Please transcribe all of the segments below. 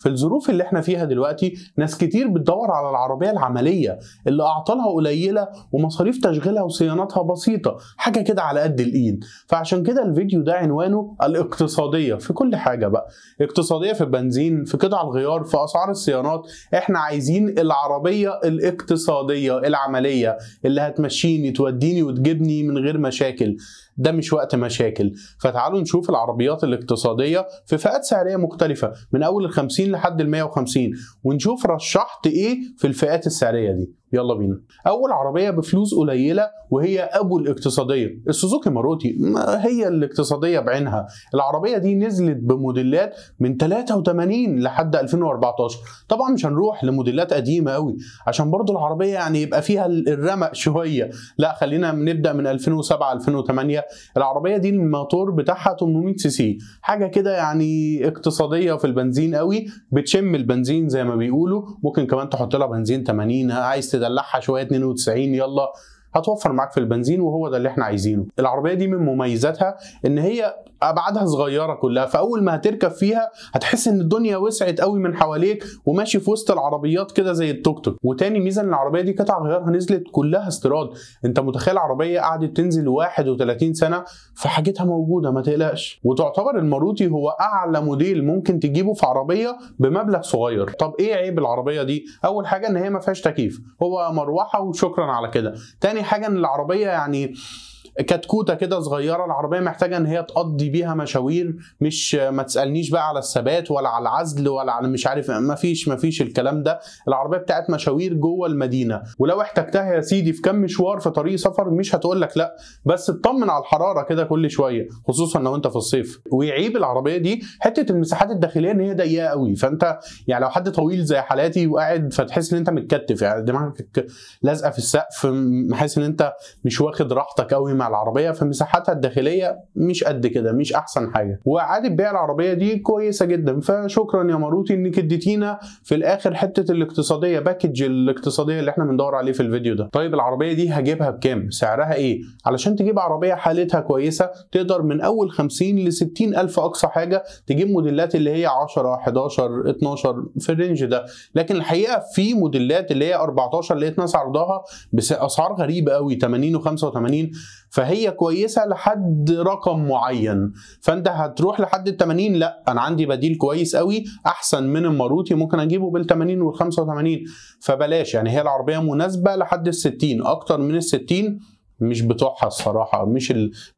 في الظروف اللي احنا فيها دلوقتي ناس كتير بتدور على العربية العملية اللي اعطالها قليلة ومصاريف تشغيلها وصيانتها بسيطة، حاجة كده على قد الايد. فعشان كده الفيديو ده عنوانه الاقتصادية في كل حاجة بقى، اقتصادية في البنزين، في قطع الغيار، في اسعار الصيانات. احنا عايزين العربية الاقتصادية العملية اللي هتمشيني توديني وتجيبني من غير مشاكل. ده مش وقت مشاكل. فتعالوا نشوف العربيات الاقتصادية في فئات سعرية مختلفة من أول ال50 لحد ال150، ونشوف رشحت إيه في الفئات السعرية دي. يلا بينا. أول عربية بفلوس قليلة وهي أبو الاقتصادية، السوزوكي ماروتي، هي الاقتصادية بعينها. العربية دي نزلت بموديلات من 83 لحد 2014. طبعا مش هنروح لموديلات قديمة قوي عشان برضو العربية يعني يبقى فيها الرمق شوية، لا خلينا نبدأ من 2007 2008. العربية دي الموتور بتاعها 800 سي سي، حاجة كده يعني اقتصادية في البنزين قوي، بتشم البنزين زي ما بيقولوا. ممكن كمان تحط لها بنزين 80، عايز تدلعها شوية 92، يلا هتوفر معاك في البنزين، وهو ده اللي احنا عايزينه. العربية دي من مميزاتها ان هي ابعادها صغيرة كلها، فاول ما هتركب فيها هتحس ان الدنيا وسعت قوي من حواليك وماشي في وسط العربيات كده زي التوك توك. وتاني ميزة ان العربية دي قطع غيارها نزلت كلها استيراد. انت متخيل عربية قعدت تنزل 31 سنة فحاجتها موجودة ما تقلقش. وتعتبر الماروتي هو اعلى موديل ممكن تجيبه في عربية بمبلغ صغير. طب ايه عيب العربية دي؟ اول حاجة ان هي ما فيهاش تكييف، هو مروحة وشكرا على كده. تاني حاجة ان العربية يعني كتكوته كده صغيرة، العربية محتاجه ان هي تقضي بيها مشاوير، مش ما تسالنيش بقى على الثبات ولا على العزل ولا على مش عارف، ما فيش الكلام ده. العربية بتاعت مشاوير جوه المدينة، ولو احتجتها يا سيدي في كم مشوار في طريق سفر مش هتقول لك لا، بس اطمن على الحرارة كده كل شوية خصوصا لو انت في الصيف. ويعيب العربية دي حتة المساحات الداخلية ان هي ضيقه قوي، فانت يعني لو حد طويل زي حالاتي وقاعد فتحس ان انت متكتف، يعني دماغك لازقه في السقف، حاسس ان انت مش واخد راحتك قوي مع العربية. فمساحتها الداخلية مش قد كده، مش احسن حاجة. واعاده بيع العربية دي كويسة جدا، فشكرا يا ماروتي انك اديتينا في الاخر حتة الاقتصادية، package الاقتصادية اللي احنا بندور عليه في الفيديو ده. طيب العربية دي هجيبها بكام؟ سعرها ايه؟ علشان تجيب عربية حالتها كويسة تقدر من اول 50 ل 60 الف اقصى حاجة تجيب موديلات اللي هي 10 11 12 في ال range ده. لكن الحقيقة في موديلات اللي هي 14 لقيت ناس عرضها باسعار غريبة قوي 80 و85، فهي كويسة لحد رقم معين. فانت هتروح لحد ال 80، لا انا عندي بديل كويس قوي احسن من الماروتي ممكن اجيبه بال 80 وال 85، فبلاش. يعني هي العربية مناسبة لحد ال 60، اكتر من ال 60 مش بتوعها الصراحة،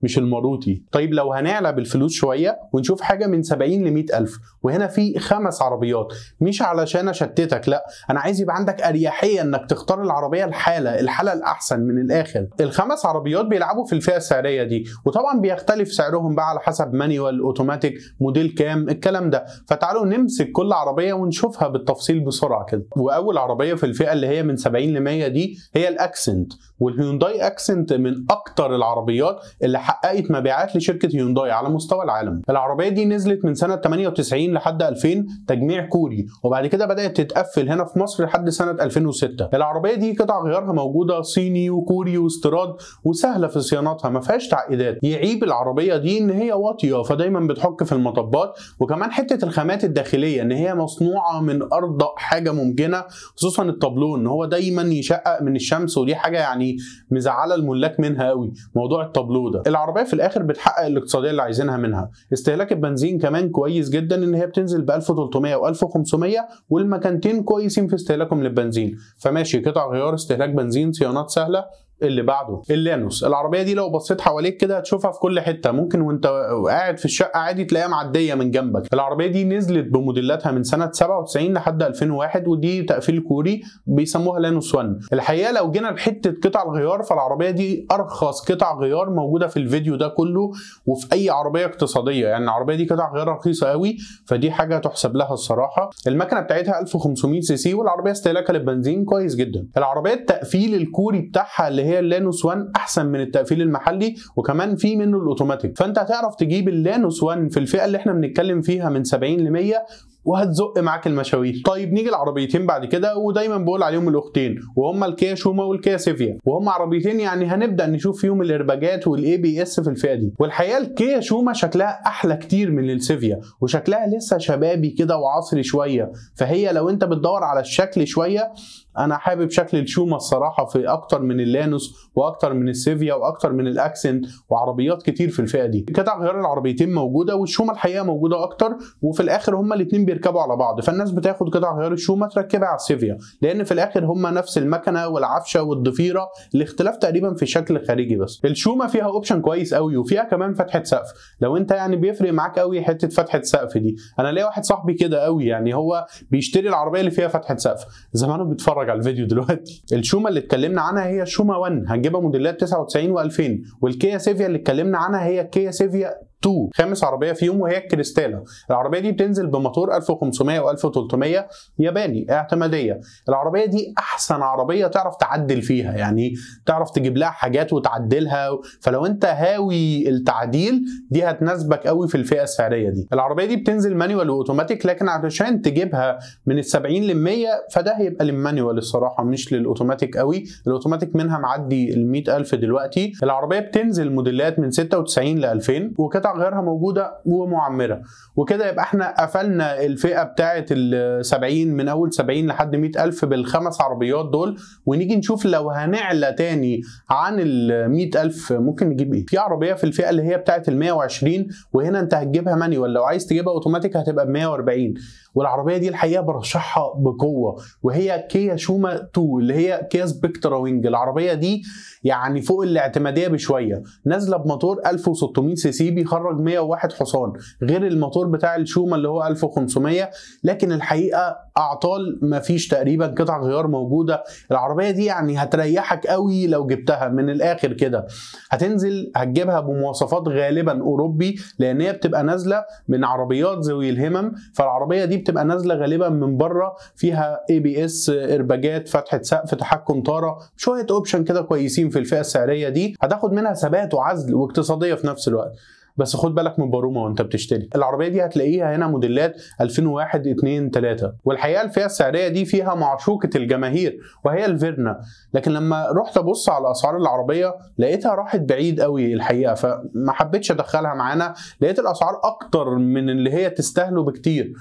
مش الماروتي. طيب لو هنعلى بالفلوس شوية ونشوف حاجة من 70 ل 100 الف، وهنا في 5 عربيات. مش علشان اشتتك، لا انا عايز يبقى عندك اريحية انك تختار العربية الحالة الاحسن من الاخر. ال5 عربيات بيلعبوا في الفئة السعرية دي، وطبعا بيختلف سعرهم بقى على حسب manual، automatic، موديل كام، الكلام ده. فتعالوا نمسك كل عربية ونشوفها بالتفصيل بسرعة كده. واول عربية في الفئة اللي هي من 70 ل 100 دي هي الاكسنت، والهيونداي اكسنت من اكتر العربيات اللي حققت مبيعات لشركة هيونداي على مستوى العالم. العربية دي نزلت من سنة 98 لحد 2000 تجميع كوري، وبعد كده بدات تتقفل هنا في مصر لحد سنة 2006. العربية دي قطع غيارها موجودة صيني وكوري واستيراد، وسهلة في صيانتها ما فيهاش تعقيدات. يعيب العربية دي ان هي واطية فدايما بتحك في المطبات، وكمان حتة الخامات الداخلية ان هي مصنوعة من ارضى حاجة ممكنة، خصوصا الطابلون ان هو دايما يشقق من الشمس، ودي حاجة يعني مزعله الملاك منها قوي موضوع التابلو ده. العربية في الاخر بتحقق الاقتصادية اللي عايزينها منها. استهلاك البنزين كمان كويس جدا، ان هي بتنزل ب 1300 و1500، والمكانتين كويسين في استهلاكهم للبنزين. فماشي قطع غيار، استهلاك بنزين، صيانات سهلة. اللي بعده اللانوس. العربية دي لو بصيت حواليك كده هتشوفها في كل حتة، ممكن وانت قاعد في الشقة عادي تلاقيها معدية من جنبك. العربية دي نزلت بموديلاتها من سنة 97 لحد 2001، ودي تقفيل كوري بيسموها لانوس 1. الحقيقة لو جينا لحته قطع الغيار فالعربيه دي ارخص قطع غيار موجودة في الفيديو ده كله وفي اي عربية اقتصادية. يعني العربية دي قطع غيارها رخيصة قوي، فدي حاجة تحسب لها الصراحة. المكنه بتاعتها 1500 سي سي، والعربية استهلاكها للبنزين كويس جدا. العربية التقفيل الكوري بتاعها اللي هي اللانوس 1 احسن من التقفيل المحلي، وكمان في منه الاوتوماتيك. فانت هتعرف تجيب اللانوس 1 في الفئة اللي احنا بنتكلم فيها من 70 ل 100 وهتزق معاك المشاوير. طيب نيجي العربيتين بعد كده، ودايما بقول عليهم الاختين، وهم الكيا شوما والكيا سيفيا، وهم عربيتين يعني هنبدا نشوف فيهم الارباجات وال ABS في الفئة دي. والحقيقة الكيا شوما شكلها احلى كتير من السيفيا، وشكلها لسه شبابي كده وعصري شوية، فهي لو انت بتدور على الشكل شوية انا حابب شكل الشوما الصراحة في اكتر من اللانوس واكتر من السيفيا واكتر من الاكسنت وعربيات كتير في الفئة دي. قطع غيار العربيتين موجودة، والشوما الحقيقة موجودة اكتر، وفي الاخر هما الاثنين بيركبوا على بعض، فالناس بتاخد قطع غيار الشوما تركبها على السيفيا، لان في الاخر هما نفس المكنه والعفشه والضفيره، الاختلاف تقريبا في الشكل الخارجي بس. الشوما فيها option كويس قوي، وفيها كمان فتحه سقف، لو انت يعني بيفرق معاك قوي حتة فتحه سقف دي. انا ليا واحد صاحبي كده قوي، يعني هو بيشتري العربية اللي فيها فتحه سقف، زمانه بيتفرج على الفيديو دلوقتي. الشوما اللي اتكلمنا عنها هي الشوما 1، هنجيبها موديلات 99 و2000، والكيا سيفيا اللي اتكلمنا عنها هي كيا سيفيا 2. خامس عربية فيهم وهي الكريستالا. العربية دي بتنزل بموتور 1500 و1300 ياباني اعتماديه. العربية دي احسن عربية تعرف تعدل فيها، يعني تعرف تجيب لها حاجات وتعدلها، فلو انت هاوي التعديل دي هتناسبك قوي في الفئة السعرية دي. العربية دي بتنزل manual و automatic، لكن علشان تجيبها من ال 70 لل 100 فده هيبقى لل manual الصراحة، مش للاوتوماتيك قوي. الاوتوماتيك منها معدي ال 100,000 دلوقتي. العربية بتنزل موديلات من 96 ل 2000، وقطع غيارها موجودة ومعمره. وكده يبقى احنا قفلنا الفئة بتاعه ال 70 من اول 70 لحد 100,000 بالخمس عربيات دول. ونيجي نشوف لو هنعلى تاني عن ال 100,000 ممكن نجيب ايه. في عربية في الفئة اللي هي بتاعه ال 120، وهنا انت هتجيبها manual، لو عايز تجيبها اوتوماتيك هتبقى ب 140. والعربية دي الحقيقة برشحها بقوة، وهي كيا شوما 2 اللي هي كيا سبكترا وينج. العربية دي يعني فوق الاعتماديه بشوية، نازله بموتور 1600 سي سي بيخرج 101 حصان، غير الموتور بتاع الشوما اللي هو 1500، لكن الحقيقة اعطال مفيش تقريبا، قطع غيار موجودة. العربية دي يعني هتريحك قوي لو جبتها من الاخر كده. هتنزل هتجيبها بمواصفات غالبا اوروبي، لان هي بتبقى نازله من عربيات ذوي الهمم، فالعربيه دي بتبقى نازله غالبا من بره، فيها ABS، ارباجات، فتحه سقف، تحكم طاره، شوية option كده كويسين في الفئة السعرية دي. هتاخد منها ثبات وعزل واقتصادية في نفس الوقت، بس خد بالك من باروما وانت بتشتري. العربية دي هتلاقيها هنا موديلات 2001 2 3. والحقيقة الفئة السعرية دي فيها معشوقه الجماهير وهي الفيرنا، لكن لما رحت ابص على اسعار العربية لقيتها راحت بعيد قوي الحقيقة، فما حبيتش ادخلها معانا، لقيت الاسعار اكتر من اللي هي تستاهله بكتير.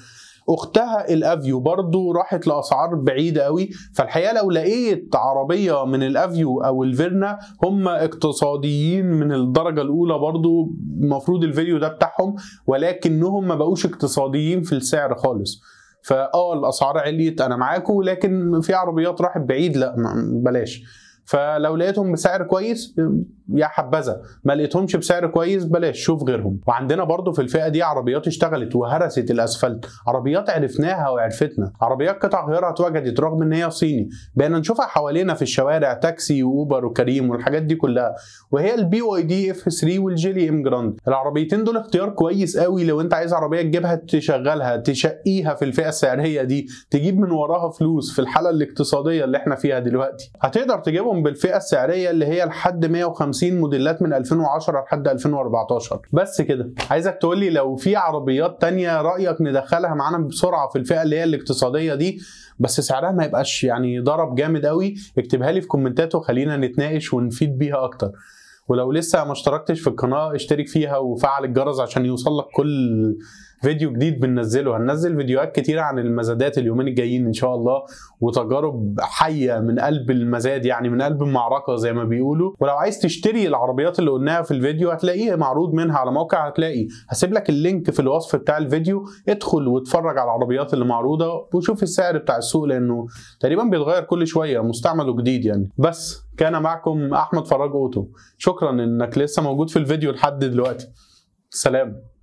اختها الافيو برضو راحت لاسعار بعيدة قوي، فالحقيقة لو لقيت عربية من الافيو او الفيرنا هم اقتصاديين من الدرجة الاولى برضو، المفروض الفيديو ده بتاعهم، ولكنهم ما بقوش اقتصاديين في السعر خالص. فاه الاسعار عليت انا معاكم، لكن في عربيات راحت بعيد لا بلاش. فلو لقيتهم بسعر كويس يا حبذا، ما لقيتهمش بسعر كويس بلاش، شوف غيرهم. وعندنا برضو في الفئة دي عربيات اشتغلت وهرست الاسفلت، عربيات عرفناها وعرفتنا، عربيات قطع غيارها اتوجدت رغم ان هي صيني، بقينا نشوفها حوالينا في الشوارع، تاكسي واوبر وكريم والحاجات دي كلها، وهي ال BYD F 3 والجيلي Emgrand. العربيتين دول اختيار كويس قوي لو انت عايز عربية تجيبها تشغلها تشقيها في الفئة السعرية دي، تجيب من وراها فلوس في الحالة الاقتصادية اللي احنا فيها دلوقتي. هتقدر تجيبهم بالفئه السعرية اللي هي لحد 150 موديلات من 2010 لحد 2014. بس كده عايزك تقولي لو في عربيات تانية رأيك ندخلها معانا بسرعة في الفئة اللي هي الاقتصادية دي، بس سعرها ما يبقاش يعني ضرب جامد قوي، اكتبها لي في كومنتات وخلينا نتناقش ونفيد بيها اكتر. ولو لسه ما اشتركتش في القناة اشترك فيها وفعل الجرس عشان يوصلك كل فيديو جديد بننزله. هننزل فيديوهات كتيرة عن المزادات اليومين الجايين ان شاء الله، وتجارب حية من قلب المزاد، يعني من قلب المعركة زي ما بيقولوا. ولو عايز تشتري العربيات اللي قلناها في الفيديو هتلاقيه معروض منها على موقع، هتلاقي هسيب لك ال link في الوصف بتاع الفيديو، ادخل واتفرج على العربيات اللي معروضة وشوف السعر بتاع السوق، لانه تقريبا بيتغير كل شوية، مستعمل وجديد يعني. بس كان معكم احمد فراج اوتو، شكرا انك لسه موجود في الفيديو لحد دلوقتي، سلام.